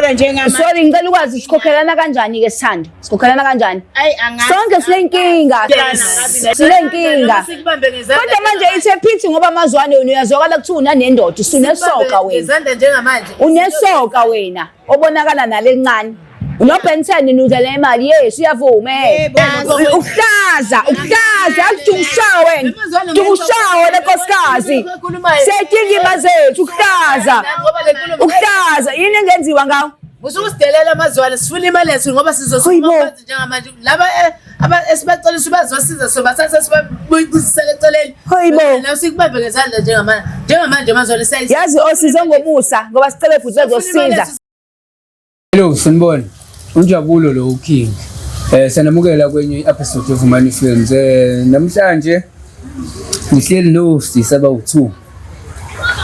Kodwa njengamanje Sorry, ngicela ukwazi sikhokhelana kanjani ke sithando? Sikhokhelana kanjani? ayi angazi. Sonke sinenkinga. Sinenkinga. Sikubambe ngezandla. Kodwa manje ithe phithi ngoba amazwane wena uyazwakala kuthiwa unanendoda, usunesoka wena. Ngezandla njengamanje. Unesoka wena obonakala nalencane. UnoBenson nudla le mali yes uyavuma eh. Ukuhlaza, ukuhlaza akujungishawa wena. Jungushawa wena nkosikazi. Siyayidinga zethu ukuhlaza. Ukuhlaza yini engenziwa ngawo? Usukusidelela amazwane sifuna imali yethu ngoba Hayibo. sizosukuma njengamanje laba esibacela bazosiza sobathatha sibabuyisele eceleni. Hayibo. Nawe sikubambe ngezandla njengamanje. Njengamanje amazwane siyayi. Yazi osize ngomusa ngoba sicele futhi bezosiza. Hello, sanibona. Unjabulo lo uKing. Sanamukela kwenye episode yoVumani Films. Namhlanje ngihleli nosisi abawu2.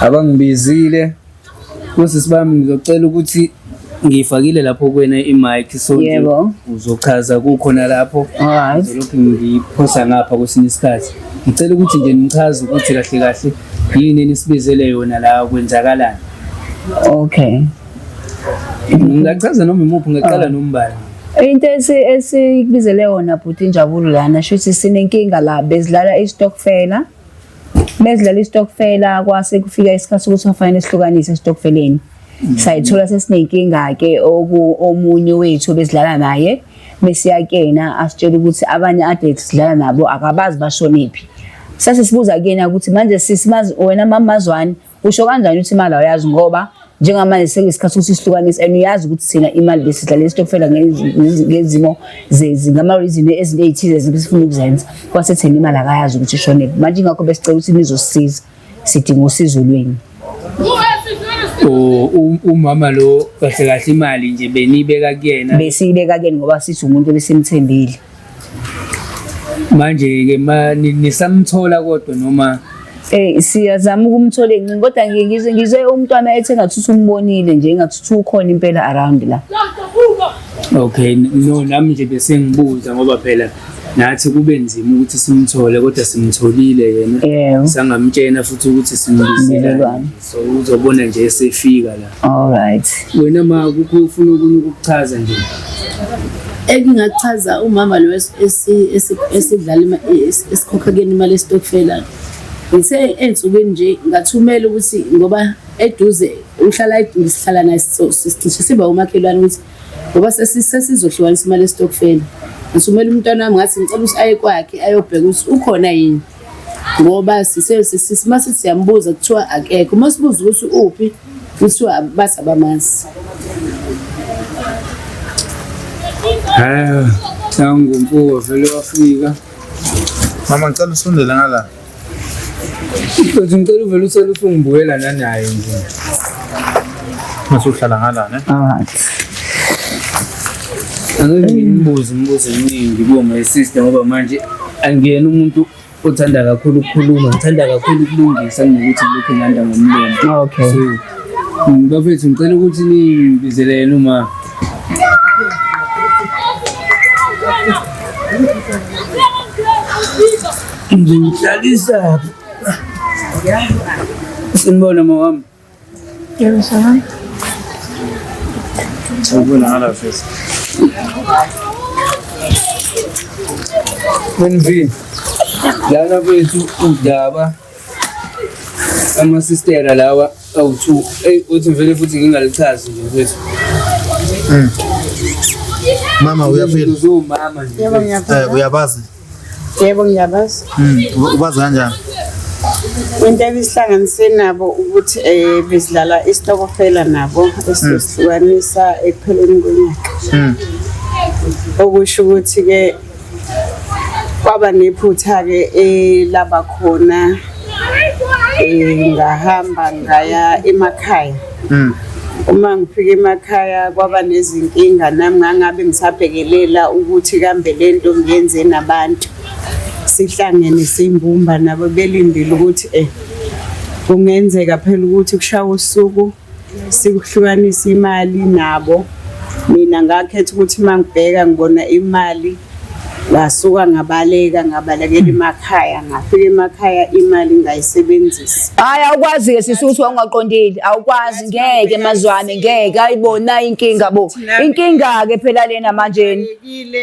Abangibizile. Kusisi bami ngizocela ukuthi ngiyifakile lapho kuwena i-mic so nje Yebo. uzochaza kukhona lapho. Alright. Ngizolokhu ngiyiphosa ngapha kwesinye isikhathi. Ngicela ukuthi nje nichaze ukuthi kahle kahle yini enisibizele yona la kwenzakalani. Okay. Ngingachaza noma imuphi ngaqala nombala. Into esikubizele yona bhuti injabulo lana shuthi sinenkinga la bezidlala istokfela. Bezidlala istokfela kwase kufika isikhathi sokuthi kufanele sihlukanise estokfeleni. Sayithola sesinenkinga ke oku omunye wethu bezidlala naye besiya kuyena asitshela ukuthi abanye ade sidlala nabo akabazi bashonephi. Sase sibuza kuyena ukuthi manje sisimazi wena mama Mazwani usho kanjani ukuthi imali awuyazi ngoba njengamanje sekuyisikhathi sokuthi sihlukanise and uyazi ukuthi thina imali lesidlala isitokfela ngezimo ngama-reason ezinto ey'thize esifuna ukuzenza kwase thina imali akayazi ukuthi ishonephi manje ingakho besicela ukuthi nizosisiza sidinga usizo lwenu. Umama lo kahle kahle imali nje benibeka kuyena. Besiyibeka kuyena ngoba sithi umuntu ebesimthembile. Manje ke ma nisamthola kodwa noma Siyazama ukumthola encinci kodwa ngizwe ngizwe umntwana ethe ngathi usumbonile nje ngathi ukhona impela around la. Okay, no nami nje bese ngibuza ngoba phela nathi kube nzima ukuthi simthole kodwa simtholile yena. Yebo. Sangamtshena futhi ukuthi simbizile. Mmelwane. So uzobona nje esefika la. All right. Wena ma kukho ufuna okunye ukukuchaza nje. Engingachaza umama lo esidlala esikhokha kuyena imali yesitokfela. Ngithe ey'nsukwini nje ngathumela ukuthi ngoba eduze uhlala sihlala naye sicishe siba umakhelwane ukuthi ngoba sesizohlukanisa imali yesitokfela. Ngithumela umntwana wami ngathi ngicela ukuthi aye kwakhe ayobheka ukuthi ukhona yini. Ngoba mase siyambuza kuthiwa akekho. Uma sibuza ukuthi uphi kuthiwa bathi abamazi. Hayi, sangumfuwa vele wafika. Mama ngicela usondele ngala. Mfethu ngicela uvele usele usungibuyela nanaye nje. Mase uhlala ngala ne? All right. Angeke ngimbuze imibuzo eminingi kuwo my sister ngoba manje angiyena umuntu othanda kakhulu ukukhuluma, ngithanda kakhulu ukulungisa kunokuthi ngilokhu nganda ngomlomo. Okay. So bafethu ngicela ukuthi ningibizele yena uma ngizomhlalisa. Sinibona mama wami. Yebo sawubona. Sawubona ngala mfethu. NV. Lana kwethu udaba amasistera lawa awu-2. Eyi uthi ngivele futhi ngingalichazi nje mfethu. Mama uyaphila? Uzomama nje. Yebo ngiyaphila. Uyabazi? Yebo ngiyabazi. Ubazi kanjani? Into ebisihlanganise nabo ukuthi besidlala isitokofela nabo esihlukanisa ekupheleni konyaka. Okusho ukuthi ke kwaba nephutha ke elaba khona ngahamba ngaya emakhaya. Uma ngifika emakhaya kwaba nezinkinga nami ngangabe ngisabhekelela ukuthi kambe lento ngiyenze nabantu. Sihlangene simbumba nabo belindile ukuthi kungenzeka phela ukuthi kushawa usuku sikuhlukanisa imali nabo. Mina ngakhetha ukuthi uma ngibheka ngibona imali Ngasuka ngabaleka, ngabalekela emakhaya, ngafika emakhaya imali ngayisebenzisa. Hayi awukwazi-ke sisi ukuthi wawungaqondile, awukwazi ngeke mazwane ngeke ayibona inkinga bo. Inkinga-ke phela lena manjena.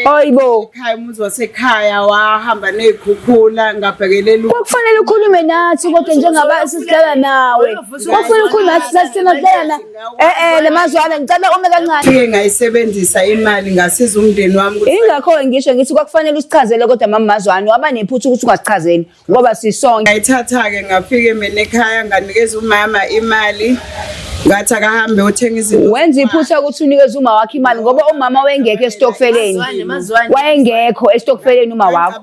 Hayibo. Ekhaya umuzi wasekhaya wahamba ney'khukhula ngabhekelela Kwakufanele ukhulume nathi kodwa njengaba sisidlala nawe. Kwakufanele ukhulume nathi sasithina sidlala na. Eh eh lemazwane ngicela ume kancane. Ngike ngayisebenzisa imali ngasiza umndeni wami ukuthi Ingakho ngisho ngithi kwakufanele usichazele kodwa mama Mazwane waba nephutha ukuthi ungasichazeli ngoba sisonke. Ngayithatha-ke ngafike mina ekhaya nganikeza umama imali ngathi akahambe othenga izinto. Wenza iphutha ukuthi unikeze uma wakho imali ngoba umama wayengekho esitokfeleni. Wayengekho esitokfeleni uma wakho.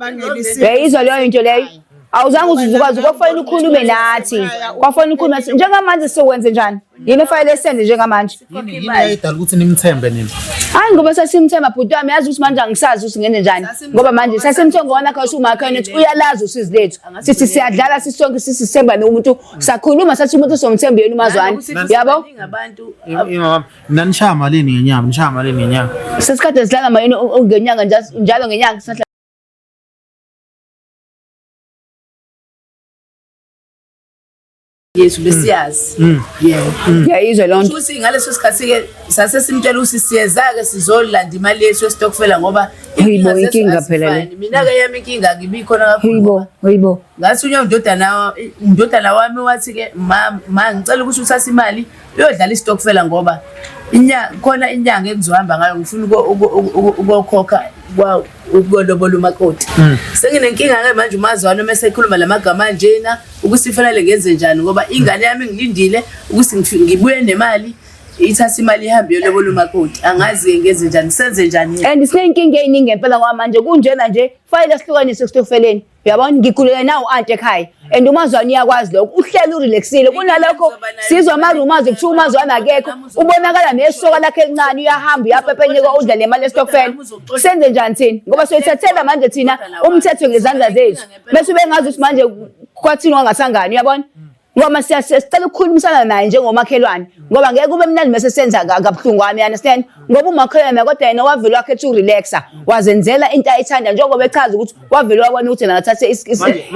Uyayizwa leyo into leyo? Awuzange uze ukwazi kwakufanele ukhulume nathi. Kwakufanele ukhulume nathi. Njengamanje sokwenze njani? Yini efanele senze njengamanje? Yini eyayidala ukuthi nimthembe nina? Hayi ngoba sasimthemba bhuti wami yazi ukuthi manje angisazi ukuthi ngenze njani ngoba manje sasimthemba ngoba nakho usumakhe wethu uyalazi usizi lethu sithi siyadlala sisonke sisithemba nomuntu sakhuluma sathi umuntu somthemba yena umazwane yabo Imama, nanishaya malini ngenyanga? Nishaya malini ngenyanga? Sesikade sidlala mayini ngenyanga njalo ngenyanga sadla Yethu besiyazi. Yebo. Ngiyayizwa loo nto. Futhi ngaleso sikhathi-ke sase simtshela ukuthi siyeza-ke sizolanda imali yethu yesitokfela ngoba Hayibo, zethu inkinga phela le. azifani. Mina-ke yami inkinga angibi khona kakhulu. Hayibo, hayibo. Ngathi unye undodana wami wathi-ke ma ma ngicela ukuthi uthathe imali uyodlala isitokfela ngoba inya khona inyanga engizohamba ngayo ngifuna ukuyokhokha ukuyolobola umakoti. Senginenkinga-ke manje umazwane uma esekhuluma la magama anjena ukuthi fanele ngenze njani ngoba ingane yami ngilindile ukuthi ngibuye nemali ithathe imali ihambe iyolobola umakoti. Angazi-ke ngenze njani, senze njani? And siney'nkinga ey'ningi ngempela ngoba manje kunjena nje fanele sihlukanise esitokfeleni. Uyabona ngigulela nawu anti ekhaya and umazwane uyakwazi lokho uhleli urelaxile kunalokho sizwa ama-rumors kuthiwa umazwane akekho ubonakala nesoka lakhe elincane uyahamba uyapepenyeka udla le mali esitokfela senze njani thina ngoba soyithathela manje thina umthetho ngezandla zethu bese ubengazi ukuthi manje kwathini wangasangani uyabona ngoba sicela ukukhulumisana naye njengomakhelwane ngoba ngeke kube mnandi mase senza kabuhlungwane you understand ngoba umakhelwane kodwa yena wavele wakhetha ukurelaxa wazenzela into ayithanda njengoba echaza ukuthi wavele wabona ukuthi yena akathathe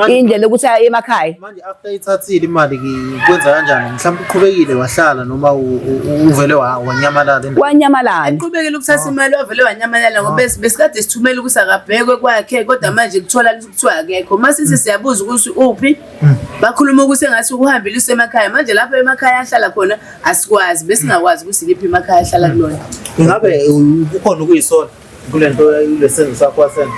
indlela yokuthi aye emakhaya. Manje after ithathile imali kwenza kanjani? Mhlawumbe uqhubekile wahlala noma uvele wanyamalala endaweni? Wanyamalala. Uqhubekile ukuthatha imali wavele wanyamalala ngoba besikade sithumela ukuthi akabhekwe kwakhe kodwa manje kuthola kuthiwa akekho. Uma sithi siyabuza ukuthi uphi bakhuluma ukuthi engathi ukuhambile usemakhaya manje lapho emakhaya ahlala khona asikwazi besingakwazi ukuthi liphi emakhaya ahlala kulona. Ingabe kukhona ukuyisola kule nto kulesenzo sakho wasenza?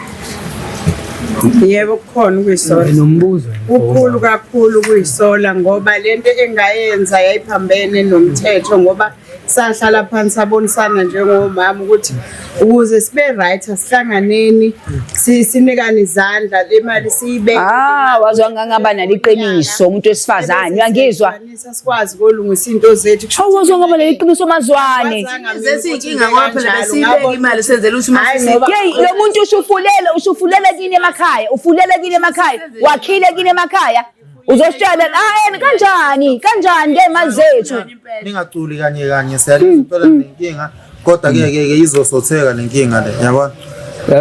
Yebo kukhona ukuyisola. Nginombuzo. Kukhulu kakhulu ukuyisola ngoba lento engayenza yayiphambene nomthetho ngoba sahlala phansi sabonisana njengomama ukuthi ukuze sibe right asihlanganeni sinikane izandla le mali siyibeke. Ah, wazwa ngangaba naliqiniso umuntu wesifazane uyangizwa. Sikwazi ukulungisa into zethu. Hawu wazwa ngaba naliqiniso mazwane. Zethu inkinga ngoba phela besiyibeka imali senzela ukuthi uma Hey, lo muntu usufulele, usufulele kini emakhaya, ufulele kini emakhaya, wakhile kini emakhaya. Uzositshela ah kanjani? Kanjani ngemali zethu? Ningaculi kanye kanye siyalizwa impela nenkinga kodwa ke ke ke izosotheka lenkinga le yabona.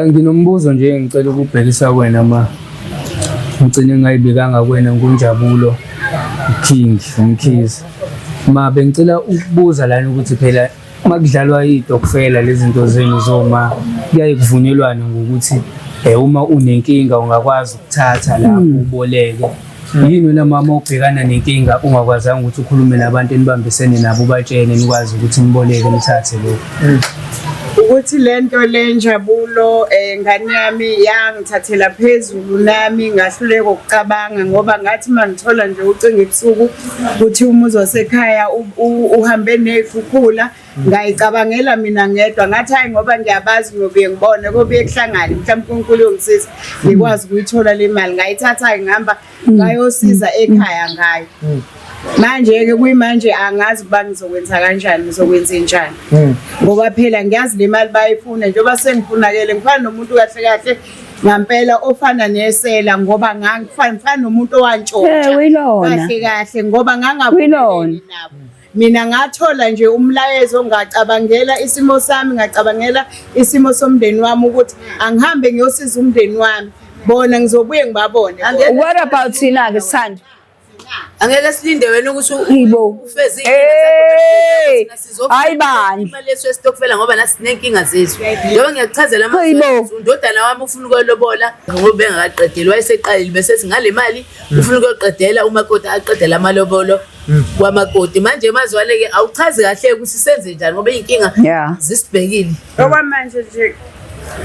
Nginombuzo nje engicela ukubhekisa kuwena ma. Ngigcine ngayibekanga kuwena nguNjabulo King uMkhize. Ma bengicela ukubuza lana ukuthi phela uma kudlalwa iy'tokfela lezi zinto zenu zoma kuyaye kuvunyelwane ngokuthi uma unenkinga ungakwazi ukuthatha lapho uboleke. Yini wena mama ubhekana nenkinga ungakwazanga ukuthi ukhulume nabantu enibambisene nabo ubatshene nikwazi ukuthi niboleke nithathe lokho? Ukuthi lento le njabulo ngane yami yangithathela phezulu nami ngahluleka ukucabanga ngoba ngathi mangithola nje ucingo ebusuku ukuthi umuzi wasekhaya uhambe nezikhukhula ngayicabangela mina ngedwa ngathi hayi ngoba ngiyabazi ngiyobuye ngibone kobuye kuhlangane mhlawumbe uNkulunkulu uyongisiza ngikwazi ukuyithola le mali ngayithatha ngihamba ngayosiza ekhaya ngayo. Manje-ke kuyimanje angazi ukuba ngizokwenza kanjani ngizokwenza njani ngoba phela ngiyazi le mali bayifuna njengoba sengifunakele ngifana nomuntu kahle kahle ngampela ofana nesela ngoba ngangifana nomuntu owantshontsha Uyilona. kahle kahle ngoba Uyilona. ngangavumelani nabo. Mina ngathola nje umlayezo, ngacabangela isimo sami, ngacabangela isimo somndeni wami ukuthi angihambe ngiyosiza umndeni wami, bona ngizobuye ngibabone. What about thina-ke sithando? Angeke silinde wena ukuthi Hayibo. ufeze Hey! iy'nkinga zakho. Hayi bandla. Imali yethu yesitokfela ngoba nathi siney'nkinga zethu. Njengoba ngiyakuchazela Hayibo. manje, undodana wami ufuna ukuyolobola ngoba bengakaqedeli, wayeseqalile bese ethi ngale mali ufuna ukuyoqedela umakoti aqedele amalobolo kwamakoti. Manje mazwane-ke awuchazi kahle ukuthi senze njani ngoba iy'nkinga zisibhekile. Okwamanje nje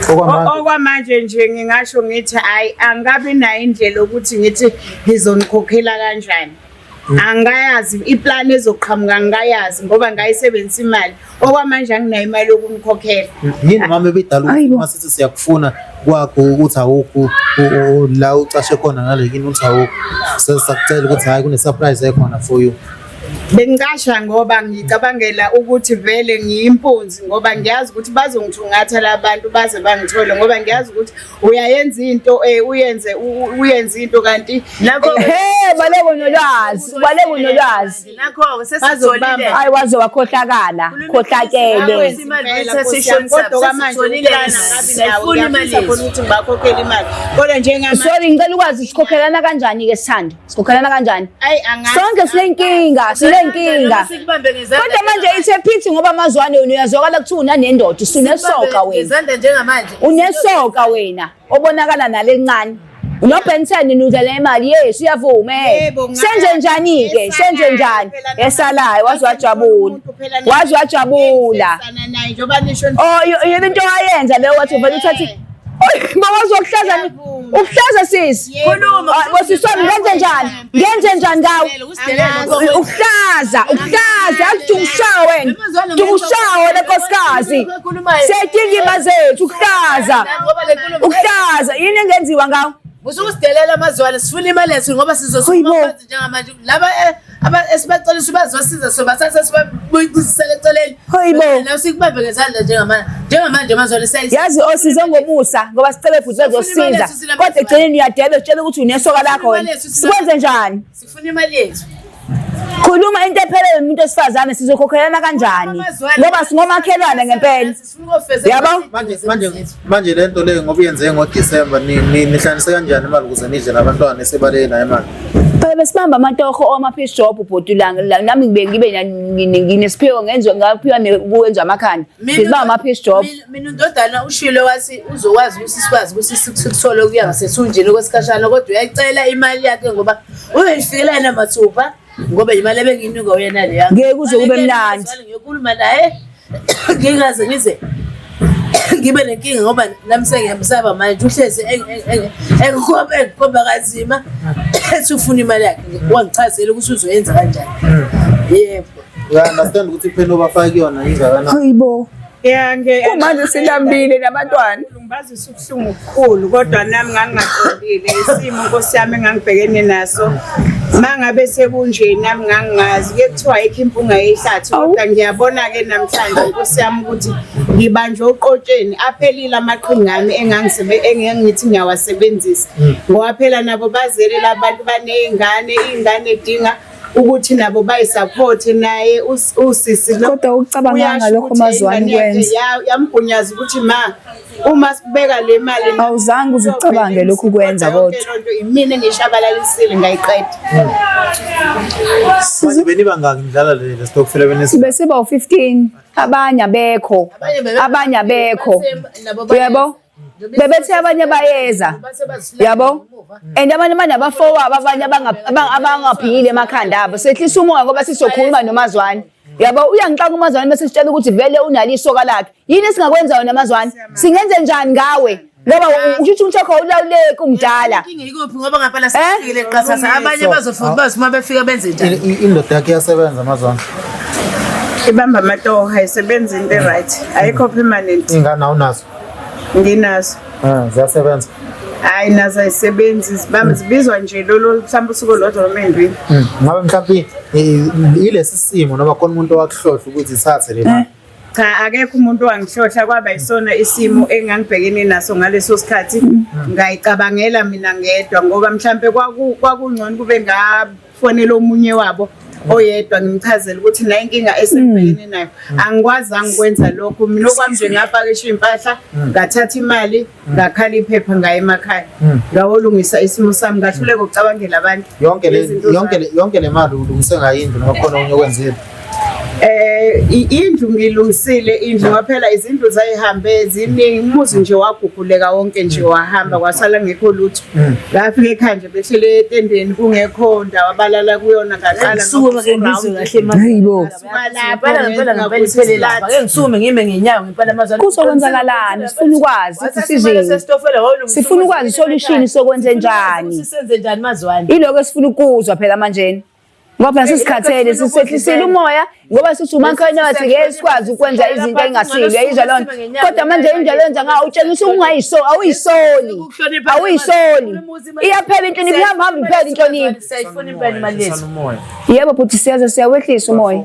okwamanje nje ngingasho ngithi hayi, angabi nayo indlela yokuthi ngithi ngizonikhokhela kanjani. Angayazi iplani ezoqhamuka, angikayazi ngoba ngayisebenzisa imali. Okwamanje anginayo imali yokunikhokhela. Yini mama ebidala ukuthi uma sithi siyakufuna kwakho ukuthi awukho la ucashe khona nale kini uthi awukho, sesakucela ukuthi hhayi kune-surprise ekhona for you? Bengicasha ngoba ngicabangela ukuthi vele ngiyimpunzi, ngoba ngiyazi ukuthi bazongithungatha la bantu baze bangithole, ngoba ngiyazi ukuthi uyayenza into uyenze uyenze into kanti Nakho He, baleka unolwazi, baleka unolwazi. Nakho sesitholile. Hayi waze wakhohlakala, khohlakele. Kodwa manje Siyayifuna imali yethu. ukuthi ngibakhokhele imali, kodwa njengamanje Sorry, ngicela ukwazi sikhokhelana kanjani-ke sithando? Sikhokhelana kanjani? ayi angazi. Sonke sinenkinga, sinenkinga. Sikubambe ngezandla. Kodwa manje ithe phithi ngoba amazwane wena uyazwakala kuthiwa unanendoda, usunesoka wena. Ngezandla njengamanje. Unesoka wena obonakala nalencane. UnoBen 10 nudla le mali, yes uyavuma eh. Yebo, Senze njani-ke? Esalayo Senze njani? phela noma- Esalayo waze wajabula. Umuntu phela noma- Waze wajabula. Engifisana naye, njengoba nisho Oh, yona into ayenza leyo wathi uvele uthathe. Oy, mama wazokuhlaza Ngiyavuma. ukuhlaza sisi. Yebo. Ah, Bosisi wami ngenze njani? Ngenze njani ngawe? Angazi. Ukuhlaza, ukuhlaza, akujungishawa wena. Jungushawa wena nkosikazi. Siyayidinga imali zethu ukuhlaza. Ukuhlaza yini engenziwa ngawo? Usukusidelela amazwane, sifuna imali yethu ngoba sizosukuma Hayibo. phansi njengamanje. Laba esibacela bazosiza sobathatha sibabuyisele eceleni. Hayibo. Nawe sikubambe ngezandla njengamanje. Njengamanje amazwane siyayisi. Yazi osize ngomusa ngoba sicele futhi bezosiza. Kodwa ekugcineni uyadela utshela ukuthi unesoka lakho wena. Sikwenze njani? Sifuna imali yethu. Khuluma into ephelele umuntu wesifazane, sizokhokhelana kanjani? Ngoba singomakhelwane ngempela. Sifuna ukufeza. Yabo? Manje manje manje le nto leyo ngoba iyenzeke ngoDisemba, nihlanganise kanjani imali ukuze nidle nabantwana esebaleni nayo imali? Phela besibamba amatoho oma-piece job bhuti la nami ngibe ngibe nginesiphiwo ngenziwa ngaphiwa kuwenziwa amakhanda. Sibamba ama-piece job. Mina undodana ushilo wathi uzokwazi ukuthi sikwazi ukuthi sikuthole ukuya ngasethunjini okwesikhashana, kodwa uyayicela imali yakhe ngoba uyoyifikela yena mathupha ngoba imali ebengiyinika uyena leya. Ngeke kuze kube mnandi. Ngiyokhuluma naye ngingaze ngize ngibe nenkinga ngoba nami sengiyamsaba manje, uhlezi engikhomba engikhomba kanzima ethi ufuna imali yakhe. Wangichazela ukuthi uzoyenza kanjani. Yebo. Uya-understand ukuthi ipheni obafake kuyona ingakanani? Hayibo. Ya, Kumanje silambile nabantwana. Ngibazisa ubuhlungu obukhulu, kodwa nami ngangingaqondile isimo nkosi yami engangibhekene naso. Mangabe sekunje nami ngangingazi, kuye kuthiwa ayikho impunga yehlathi, kodwa ngiyabona-ke namhlanje nkosi yami ukuthi ngibanjwe uqotsheni, aphelile amaqhinga ami engangithi ngiyawasebenzisa, ngoba phela nabo bazele labantu baney'ngane, iy'ngane edinga ukuthi nabo bayisapothe naye usisi lo. Kodwa ukucabanganga Uyasho lokho ukuthi mazwani ingane yakhe kwenza. yamgunyaza ukuthi ma uma sibeka le mali Awuzange uze ucabange lokhu kwenza Kodwa yonke kodwa. loo nto imina engishabalalisile ngayiqeda. Manje benibangaki nidlala le stokfela benisi? Bese ba u15 abanye abekho. Abanye abekho. Uyabo? Bebethe abanye bayeza. Yabo? And abanye banabafowabo abanye abangaphilile emakhanda abo. Sehlisa umoya ngoba sizokhuluma nomazwane. Yabo uyangixaka umazwane bese sitshela ukuthi vele unalo isoka lakhe. Yini esingakwenza wena mazwane? Singenze njani ngawe? Ngoba usho ukuthi umthetho awulawuleki umdala. Inkinga ikuphi ngoba ngampela sesifikile qathatha abanye bazofuna bazi uma befika benze njani. Indoda yakhe iyasebenza amazwane. Ibamba amatoho, ayisebenzi into e-right, ayikho permanent. Iy'ngane awunazo? Nginazo. Ziyasebenza. Hayi nazo ayisebenzi, zibizwa nje lolo mhlawumbe usuku olodwa noma ey'mbili. Ngabe mhlawumbe ilesi simo noma khona umuntu owakuhlohla ukuthi ithathe le mali? Cha, akekho umuntu owangihlohla, kwaba yisona isimo engangibhekene naso ngaleso sikhathi, ngayicabangela mina ngedwa ngoba mhlampe kwakungcono kube ngafonela omunye wabo. Oyedwa ngimchazele ukuthi nayo inkinga esibhekene nayo. Angikwazanga ukwenza lokho. Mina okwami nje ngapakisha iy'mpahla, ngathatha imali, ngakhala iphepha ngaya emakhaya. Ngawolungisa isimo sami, ngahluleka ukucabangela abantu. Yonke le Izinto yonke zami. le yonke le mali ulungise ngayo indlu noma khona okunye okwenzile. Indlu ngilungisile indlu ngoba phela izindlu zayihambe ziningi umuzi nje waguguleka wonke nje wahamba kwasala ngekho lutho. Ngafika ekhaya nje behlele etendeni kungekho ndawo abalala kuyona ngaqala Ngisukume ke ngizwe kahle manje. Hayibo. Ngempela ngempela ngempela iphele lapha. Ake ngisukume ngime ngenyawo ngempela amazwi. Kuzokwenzakalani? Sifuna ukwazi decision. Sifuna ukwazi solution sokwenze njani. Senze njani mazwani? Iloko esifuna ukuzwa phela manje. Ngoba phela sesikhathele sisehlisile umoya ngoba sithi umakhelwane wathi ngeke sikwazi ukwenza izinto engasile uyayizwa loo nto. Kodwa manje indlela oyenza ngayo utshengisa ukungayisoli awuyisoli. Awuyisoli. Iyaphela inhlonipho ihamba hamba iphela inhlonipho. Siyayifuna impela imali yethu. Umoya. Yebo bhuti siyaza siyawehlisa umoya.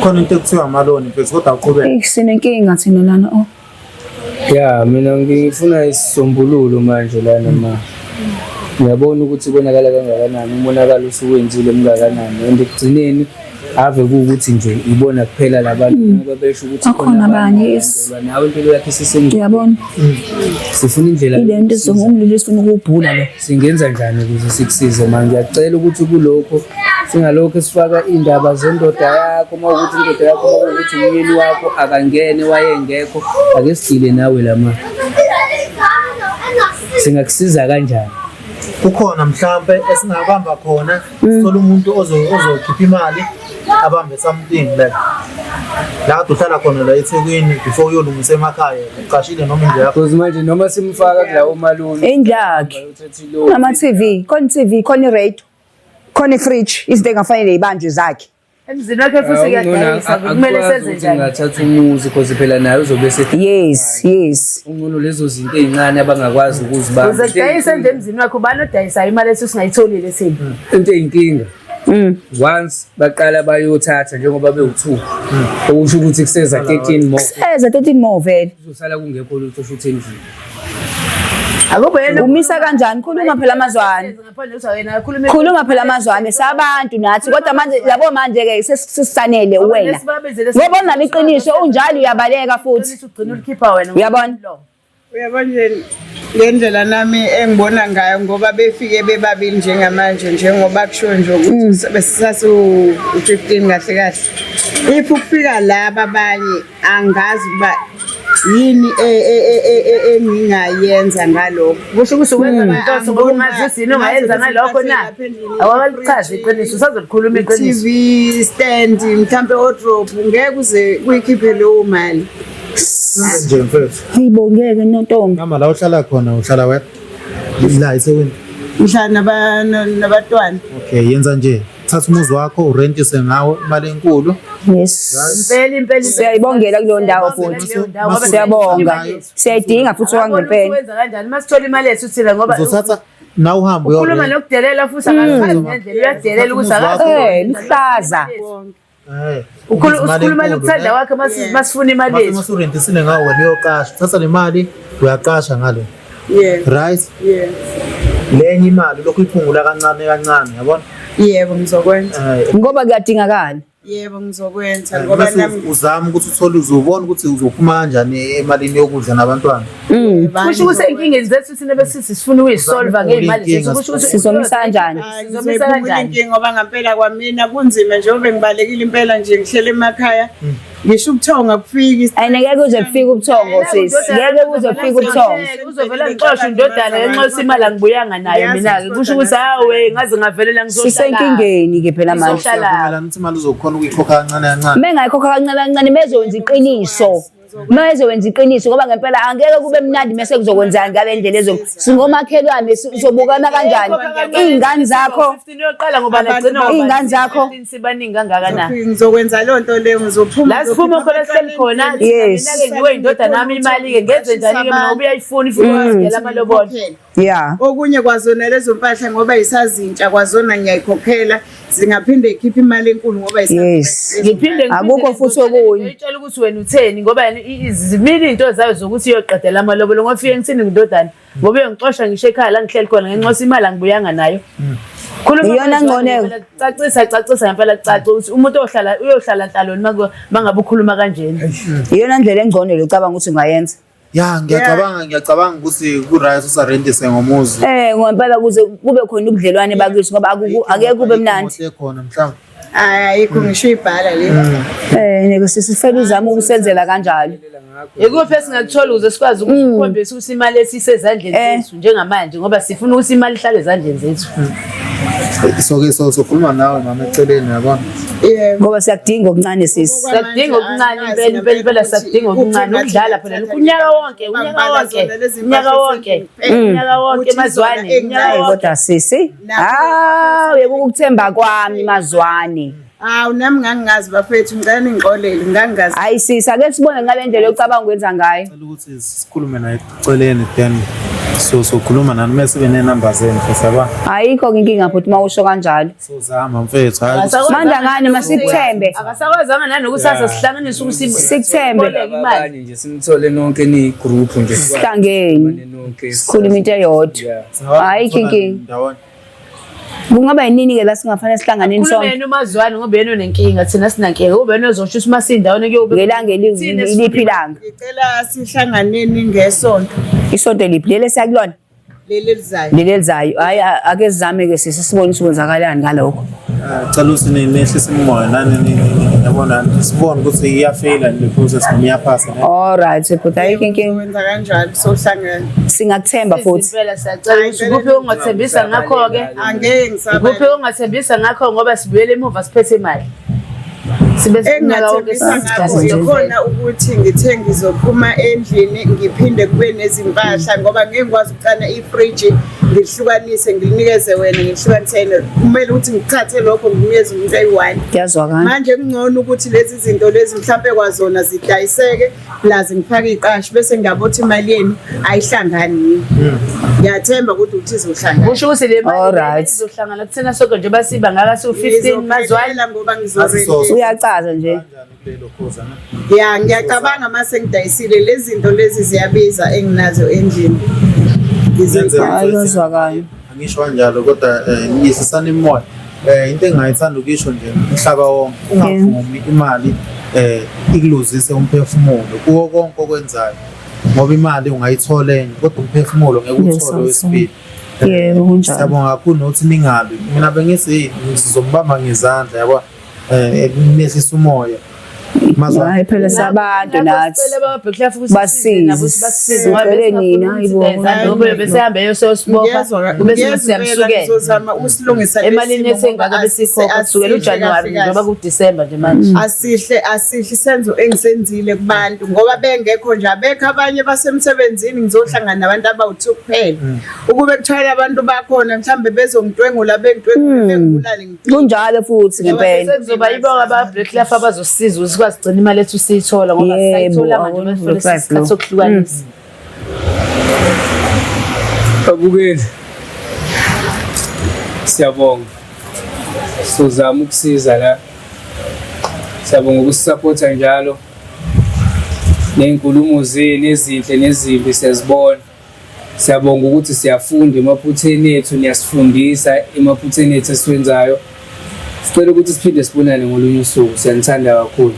Khona into ekuthiwa amaloni mfethu kodwa uqhubeke. Eyi sinenkinga thina lana oh. Ya mina ngifuna isisombululo manje lana ma. Ngiyabona ukuthi konakala kangakanani, umonakalo usuwenzile mngakanani and ekugcineni ave kuwukuthi nje ibona kuphela labantu ngoba besho ukuthi Bakhona abanye, yes. abalandelwa. Nawe impilo yakho isisengcupheni. Uyabona? Sifuna indlela Ile nto esizongumlilo esifuna ukuwubhula lo. Singenza njani ukuze sikusize manje? Ngiyacela ukuthi kulokho singalokho sifaka iy'ndaba zendoda yakho, uma kuwukuthi indoda yakho, uma kuwukuthi umyeni wakho akangene wayengekho, ake sigcile nawe la ma. Singakusiza kanjani? Kukhona mhlampe esingabamba khona sithole umuntu ozokhipha imali abambe something like la kade uhlala khona la eThekwini before uyolungisa emakhaya uqashile noma indlu yakho. Because manje noma simfaka kulawo maloni Indlu yakhe. bayothatha iloli. Nama-TV, khona i-TV, khona i-radio, khona i-fridge, izinto engafanele yibanjwe zakhe. Emzini wakhe futhi kuyadayisa kumele senze njani? Ngathatha umuzi because phela naye uzobe se Yes, yes. ungcono lezo zinto ey'ncane abangakwazi ukuzibamba. Uzodayisa nje emzini wakhe ubani odayisayo imali ethi singayitholile thina. Into eyinkinga. Once baqala bayothatha njengoba bewu-2 okusho ukuthi kuseza 13 more Kuseza 13 more vele. kuzosala kungekho lutho futhi endlini. Akube yena Umisa kanjani? Khuluma phela amazwane. ngaphandle ukuthi yena akhulume. Khuluma phela amazwane sabantu nathi kodwa manje yabo manje ke sesisanele wena. Ngoba unalo iqiniso unjalo uyabaleka futhi. Ugcina ulikhipha wena. Uyabona? Uyabona nje ngendlela nami engibona ngayo ngoba befike bebabili njengamanje njengoba kusho nje ukuthi besisasu-15 kahle kahle. If ukufika laba abanye angazi ukuba yini engingayenza ngalokho. Kusho ukuthi wenza ngenhloso ngoba ungazi yini ongayenza ngalokho na? Awakalichazi iqiniso, usazolikhuluma iqiniso. TV stand mhlampe wardrobe ngeke uze kuyikhiphe leyo mali. Senze nje mfethu. Hayibo ngeke nontombi. Mama la uhlala khona uhlala wedwa la eThekwini. Ngihlala nabatwana. Okay, yenza nje. Thatha umuzi wakho urentise ngawo imali enkulu. Yes. Impela impela. Siyayibongela kuleyo ndawo futhi. Siyabonga. Siyayidinga futhi okwangempela. Wenza kanjani masithola imali yethu thina ngoba Uzothatha na uhambe ukhuluma uyorenta. nokudelela futhi akachazi ngendlela uyadelela ukuthi akazi. Luhlaza. Ubiza imali Ukhuluma enkulu, nokuthanda ne? kwakhe masifuna imali Mase yethu. masurentisile ngawo wena uyoqasha. Thatha le mali uyaqasha ngale. Yeah. Right? Yeah. Lenye imali lokhu iphungula kancane kancane, yabona? Yebo ngizokwenza. Ngoba kuyadingakala. Yebo ngizokwenza ngoba Bese nami uzama ukuthi uthole uzobona ukuthi uzophuma kanjani emalini yokudla nabantwana. Kusho ukuthi ey'nkingeni zethu thina besithi sifuna ukuyisolva ngey'mali zethu. Kusho ukuthi Sizomisa kanjani? Sizomisa Ngizoyiphumula kanjani? inkinga ngoba ngampela kwamina kunzima njengoba ngibalekile impela nje ngihlele emakhaya. Ngisho ubuthongo akufiki. And ngeke kuze kufike ubuthongo sis. Ngeke kuze kufike ubuthongo. Uzovela ngixoshe indodana ngenxa yokuthi imali angibuyanga nayo mina-ke. Kusho ukuthi hawe ngaze ngavelela ngizohlala. Sisenkingeni ke phela manje. Ngizohlala. Siyavumelana ukuthi imali uzokhona ukuyikhokha kancane kancane. Mengayikhokha kancane kancane mezowenza iqiniso. Mezowenza iqiniso ngoba ngempela angeke kube mnandi mase kuzokwenzeka ngale ndlela ezo. Singomakhelwane sizobukana kanjani? Iy'ngane zakho 15 yoqala ngoba nagcina ngoba Iy'ngane zakho. 15 sibaningi kangakanani. Ngizokwenza leyo nto leyo ngizophuma. La siphuma khona sihleli khona Yes. mina-ke ngiwe indodana yami imali-ke ngenze njani-ke mina ngoba uyayifuna ifuna ukuzigela amalobolo. Yeah. Okunye kwazona lezo mpahla ngoba isazintsha kwazona ngiyayikhokhela zingaphinde ikhiphe imali enkulu ngoba Yes. Ngiphinde Akukho futhi okunye. Ngitshela ukuthi wena utheni ngoba yena zimile izinto zayo zokuthi iyoqedela amalobolo ngofike ngithini ngindodana ngoba uyongixosha ngisho ekhaya la ngihleli khona ngenxa yokuthi imali angibuyanga nayo. Khuluma Iyona amazwi ngcono. ngempela, Cacisa cacisa ngempela kucace ukuthi umuntu ohlala uyohlala nhlaloni mangabe ukhuluma kanjena. Iyona ndlela engcono le ucabanga ukuthi ungayenza. Ya, ngiyacabanga ukuthi ku-right usarentise ngomuzi. Ngempela ukuze kube khona ubudlelwane bakithi ngoba akeke kube mnandi. Imoto ekhona mhlawumbe. Hayi ayikho ngisho ibhala le. Neke sisifela uzama ukusenzela kanjalo. Ikuphi esingakuthola ukuze sikwazi ukukhombisa ukuthi imali esisezandleni zethu njengamanje ngoba sifuna ukuthi imali ihlale ezandleni zethu. So-ke so sokhuluma nawe mama eceleni yabona. Yebo. Ngoba siyakudinga okuncane sisi. Siyakudinga okuncane impela impela impela siyakudinga okuncane ukudlala phela lokhu unyaka wonke unyaka wonke unyaka wonke unyaka wonke mazwane unyaka Hayi wonke. kodwa sisi. Ah, uyeke ukukuthemba kwami mazwane. Hawu nami ngangingazi bafethu ngicela ningixolele ngangingazi. Hayi sisi, ake sibone ngale ndlela ocabanga ukwenza ngayo. Cela ukuthi sikhulume naye eceleni then so sokhuluma nani mase sibe nenamba zenu mfethu yabona. Ayikho inkinga futhi mawusho kanjalo. Sozama mfethu hayi ukuthi Manje ngani masikuthembe. Akasakwazanga nanokuthi sihlanganise ukuthi Sikuthembe. siboleke imali. Abanye nje simthole nonke niyi-group nje. Sihlangene. Nonke. Sikhuluma into eyodwa. Yeah. Ayikho inkinga. ndawonye. Kungaba yinini ke la singafanele sihlanganeni sonke? Khulumeni umazwane ngoba yena unenkinga thina sinankinga ngoba yena uzosho ukuthi masindawonye kuyobe Ngelanga eliphi ilanga? Ngicela sihlanganeni ngesonto Isonto liphi? Leli esiyakulona? leli elizayo. Leli elizayo. Hayi ake sizame ke sisi sibone ukuthi kwenzakalani ngalokho. Cela ukuthi nehlise imimoya nani yabona sibone ukuthi iyafeyila le process noma iyaphasa ne. All right, but ayikho inkinga. Wenza kanjalo sohlangana. Singakuthemba futhi. Impela siyacela ukuthi kuphi ongathembisa ngakho-ke Angeke ngisaba. kuphi ongathembisa ngakho ngoba sibuyele emuva siphethe imali. Sibe unyaka wonke Engingathembisa ngakho sisidla yikhona ukuthi ngithe ngizophuma endlini ngiphinde kube nezimpahla ngoba ngeke ngikwazi ukucana ifriji ngilihlukanise ngilinikeze wena ngilihlukanise yena. Kumele ukuthi ngithathe lokho nginikeze umuntu oyi-one. Kuyazwakala. Manje kungcono ukuthi lezi zinto lezi mhlampe kwazona zidayiseke plus ngifake iqashi bese ngiyabona ukuthi imali yenu ayihlangani yini. Ngiyathemba ukuthi uthi izohlangana. Kusho ukuthi le mali Alright. izohlangana kuthina sonke njengoba siba ngaka siwu-15 mazwane. Ngizophelela ngoba ngizorentela. Uyacaza nje. Kanjani kulelo khoza ne? Ya ngiyacabanga mase ngidayisile lezi zinto lezi ziyabiza enginazo endlini. Ngenze Hayi kuyazwakala. Angisho kanjalo kodwa ngiyisisana imoya. Into engingayithanda ukuyisho nje umhlaba wonke ungavumi imali ikuluzise umphefumulo kuwo konke okwenzayo ngoba imali ungayithola enye kodwa umphefumulo ngeke uwuthole wesibili. Yebo kunjalo. Siyabonga kakhulu nokuthi ningabi. Mina bengithi sizombamba ngezandla yabo nehlisa umoya. Mazwa Hayi phela sabantu nathi. Basize. Sicele nina, hayibo. Besihambe yososibopha kube siyamsukela. Ngizozama usilungisa Emalini esengaka besikhokha kusukela uJanuwari njengoba kuDisemba nje manje. Asihle asihle isenzo engisenzile kubantu ngoba bengekho nje abekho abanye basemsebenzini ngizohlangana nabantu abawu-2 kuphela. Ukube kuthiwa abantu bakhona mhlambe bezongitwengula bengitwengule bengibulale ngiphi. Kunjalo futhi ngempela. Sekuzoba yibonga aba-Black Life abazosisiza ukuthi sikwazi ukugcina imali ethu siyithola ngoba Yebo, sisayitholanga nje awukho bese Black Life isikhathi lo. sokuhlukanisa. Babukeli. Siyabonga. Sizama ukusiza la. Siyabonga ukusupporta njalo. Nezinkulumo zenu ezinhle nezimbi siyazibona. Siyabonga ukuthi siyafunda emaphutheni ethu niyasifundisa emaphutheni ethu esiwenzayo. Sicela ukuthi siphinde sibonane ngolunye usuku. Siyanithanda kakhulu.